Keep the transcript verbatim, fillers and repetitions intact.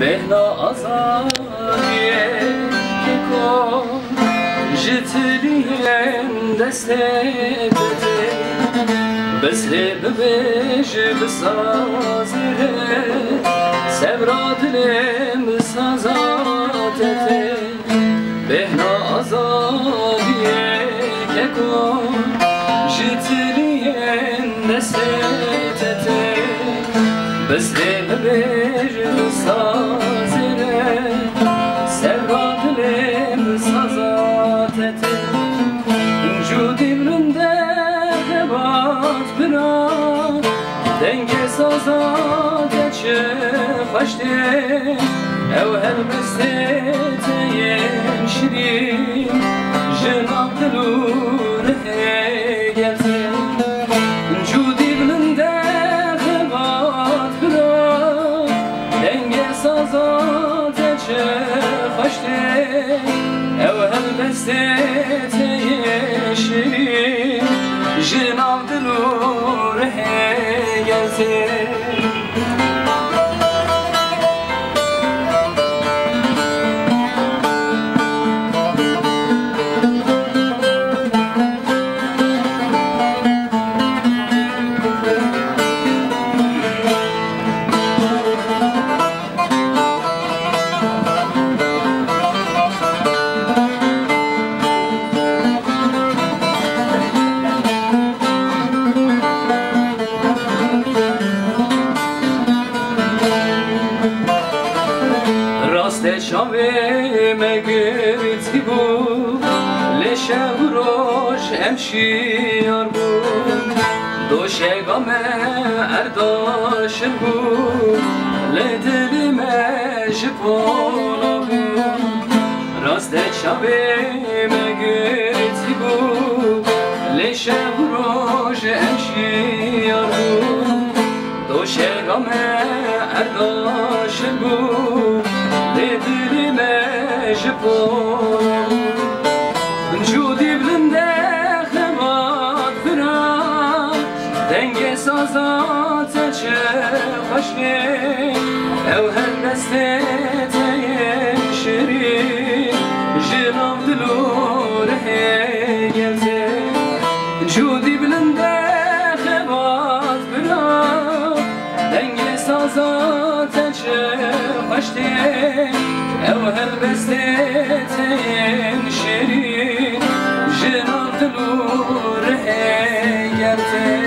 Bêhna azadiyê keko ji tiliyên destê te tê. Bes lê bibêj bi sazê re, sevra dilê min saza te tê. Bêhna azadiyê keko ji tiliyên destê te tê. Bes lê bibêj bi sazê re, sevra dilê min saza te tê. Cûdî bilind e xebat bira, dengê saza te çi xweş tê. Ew helbestê te yên şirîn ji nav dil û rihê gel tê. Cûdî bilind e xebat bira, dengê saza te çi xweş tê. Ew helbestê te yê şirîn ji nav dil û rihê gel tê. Raste çavê me girtî bû, lê şev û roj em şiyar bûn. Doşega me erda şil bû, lê dilê me ji pola bû. Raste çavê me girtî bû, lê şev û roj em şiyar bûn. Doşega me erda şil bû, lê dilê me ji pola bû. Cûdî bilind e xebat bira, dengê saza te çi xweş tê. Ew helbestê te yên şirîn ji nav dil û rihê gel tê. Cûdî bilind e xebat bira, dengê saza te çi xweş tê. Ew helbestê te yên şirîn ji nav dil û rihê gel tê.